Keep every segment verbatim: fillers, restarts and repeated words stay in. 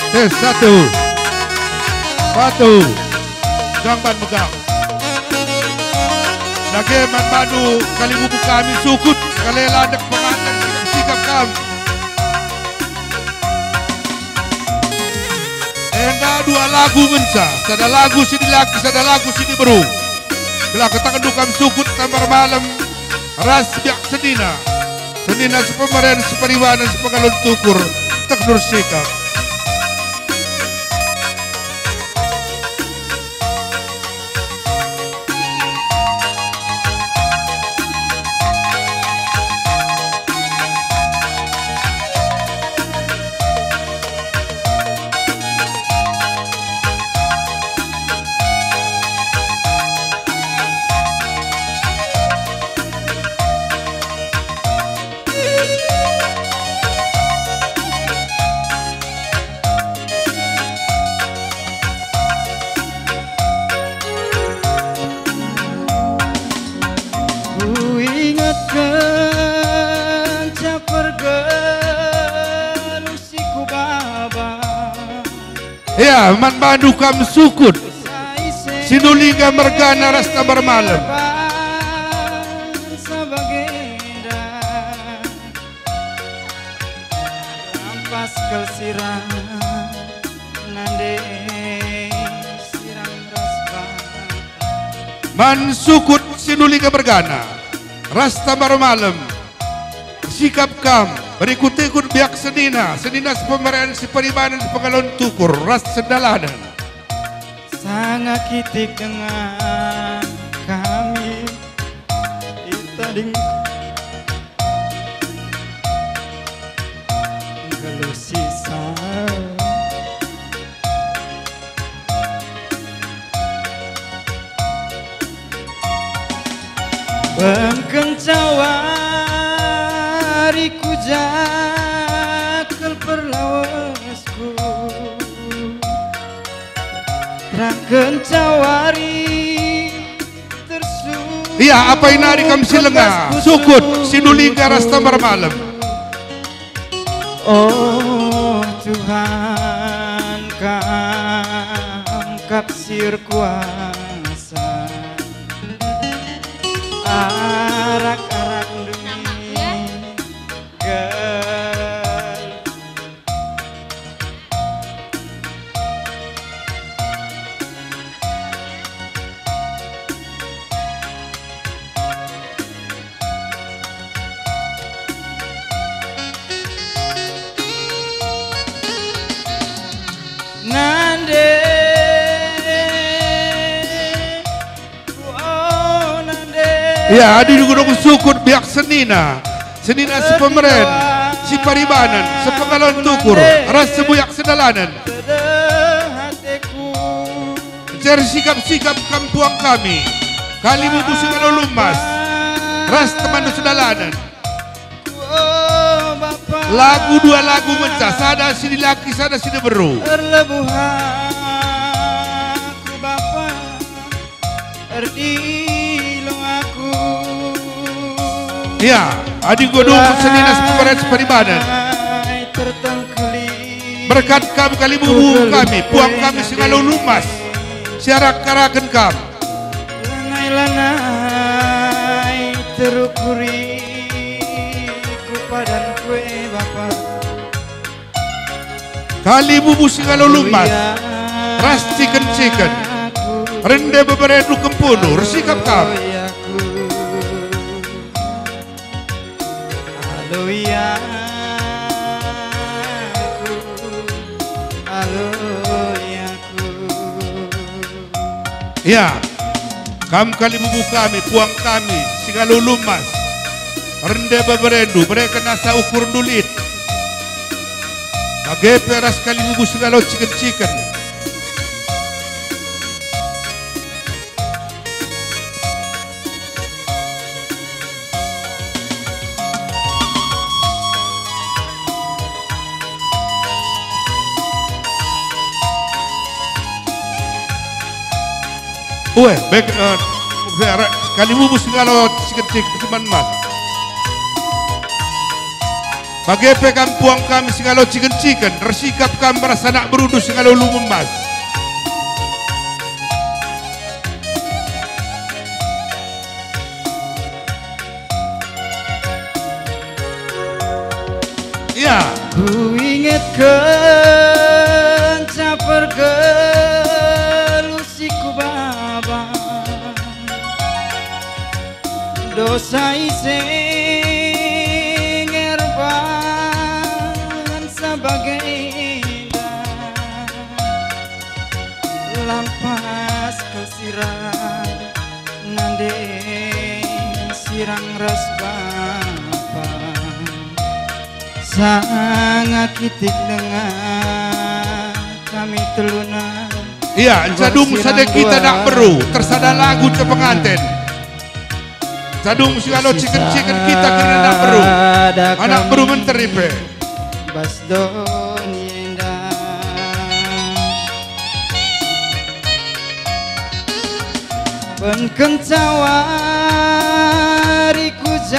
Tes satu. Satu. Megang ban megang. Dage man bandu kalimbubu kami Sukut, kalela dek penganten sikap-sikap kam. Enda dua lagu ngenca, sada lagu si dilaki, sada lagu si diberu. Gelah ketangen kam Sukut Tambar Malem ras biak senina. Senina sepemeren, separibanen, sepengalon tukur, teknur sikap. Kuingetken ca pergeluh si kubaba. Ya, man bandu kam Sukut. Sinulingga mergana ras Tambar Malem. Lampas kal sirang, nande sirang ras bapa. Man Sukut Sinulingga mergana ras Tambar Malem. Sikap kam, berikut-ikut biak senina, senina sepemeren, separibanen, sepengalon tukur, ras sedalanen. Sanga kitik denga kami itading geluh sisa. Bengken cawari ku jakel perlawesku. Terangken cawari tersu. Ia, apai nari kam si lenga, Sukut, Sinulingga ras Tambar Malem. Oh Tuhan, Kam kap si erkuasa. Arak-arak ndungi gel. Nande, oh, nande. Ya, adi dungdung Sukut biak senina, senina sepemeren, separibanen, sepengalon tukur, ras sebuyak sedalanen. Tedeh ateku. Ncer sikap-sikap kam puang kami, kalimbubu si ngalo lumas, ras temanndu sedalanen. Lagu dua lagu ngenca, sada si dilaki, sada si diberu. Erlebuh aku, Bapa, erdilo aku. Ya, adi enggo dung senina sepemeren separibanen. Tertengkeli. Berkat kam kalimbubu kami, puang kami si ngalo lumas, si arak-araken kam. Lanai-lanai terukuri ku padan kue Bapa. Kalimbubu si ngalo lumas, ras ciken-ciken. Rende beberendu kempundu, ersikap kam. Alo ya aku, alo ya aku. Ya, kam kalimbubu kami, puang kami, si ngalo lumas. Rende beberendu, bereken asa ukurndu lit. Bage pe ras kalimbubu si ngalo ciken-ciken. Ue, bek, eh, Arek, kalimumu si ngalo ciken-ciken, cuman mas. Bage pe kam puang kami si ngalo ciken-ciken, ersikap kam ras anak berundu si ngalo lumun mas. Ia. Kuingetken ca pergeluh si kubaba. Dosa ise nge erbahansa bagenda. Lampas kal sirang, nande sirang ras bapa. Sanga kitik denga kami teluna. Ia, enca dung sada kita anak beru, tersada lagu ca penganten. Enca dung si ngalo ciken-ciken kita kerina anak beru. Anak beru menteri pe. Bas doni enda. Penkenca wari kujakel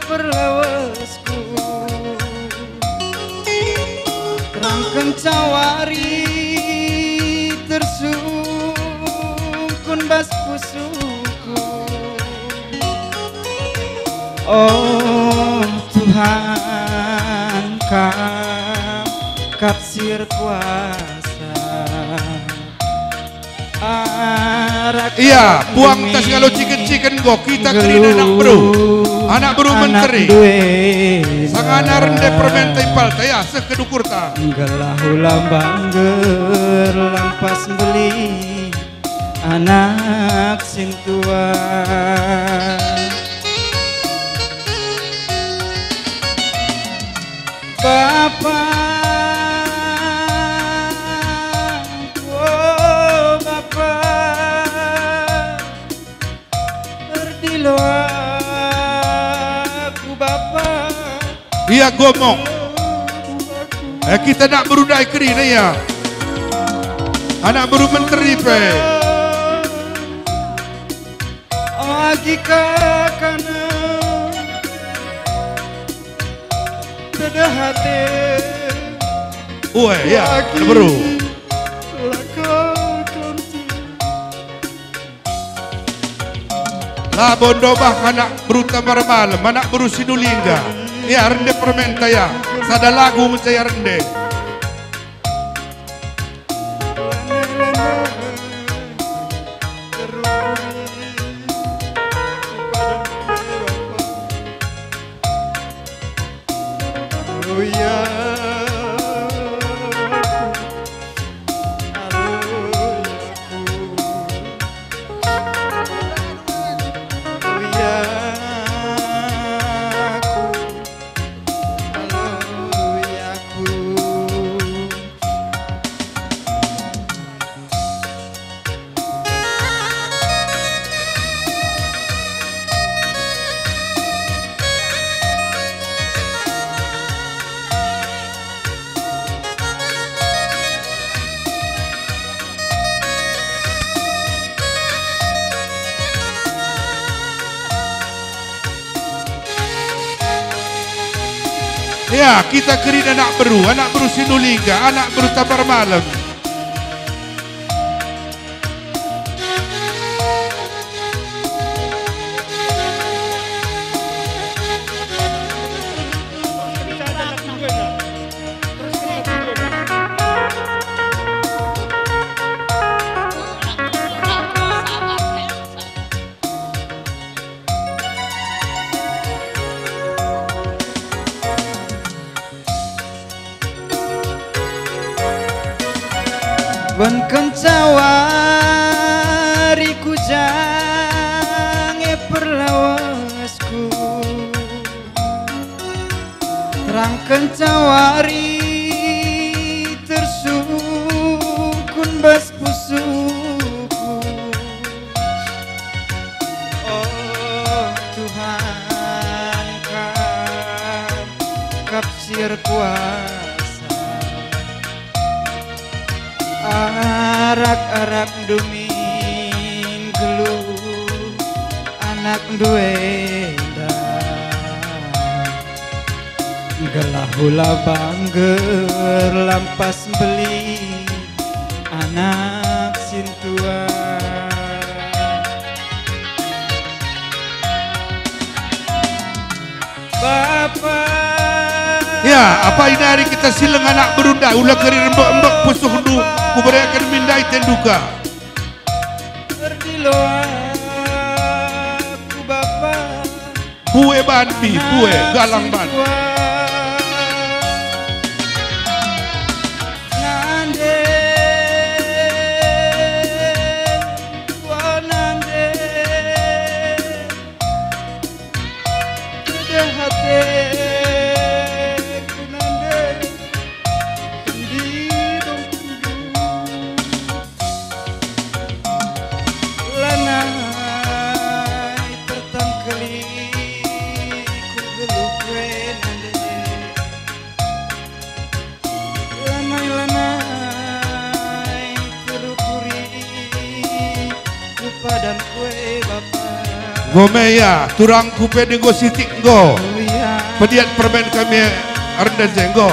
perlawesku, terangkenca wari tersungkun bas pusuhku. Oh Tuhan, Kam kap si erkuasa. Ia, puang tas ngalo ciken-ciken enggo kita kerina anak beru. Anak beru menteri. Sangana rende permenta ipalta, ia, seh kedukurta. Gelah ula bangger lampas mbeli anak sintua. Bapa, o Bapa, erdilo aku Bapa. Ia gomok. Eh, kita anak beru ndai kerina ia. Anak beru menteri pe. Agi kakana tedeh ate. Ue, ya, beru. Labo ndobah anak beru Tambar Malem, anak beru Sinulingga. Ya, rende permenta ya. Sada lagu ngenca ya rende. Ya, kita kerina anak beru, anak beru Sinulingga, anak beru Tambar Malem. Ban kenca wari ku ja nge perlawesku, terang kenca wari tersungkun bas pusuhku. Oh Tuhan, Kam kap si erkuasa. Arak-arak dumi Ndu enda, gelah ula bangger lampas mbeli anak sintua. Bapa. Ya, apai nari kita sileng anak berunda, ula keri rembek-embek pusuhndu, kubereken min ndai tenduka. Erdilo aku, Bapa. Bue banbi, bue galang ban. Nande, tua nande. Pedeh ateku nande, kendi dongkundu. Lanai tertangkeli ku geluh kue nande. Lanai-lanai terukuri ku padan kue, Bapa. Enggo me ya, turangku pe enggo sitik enggo. Pediat permen kami ernde je enggo.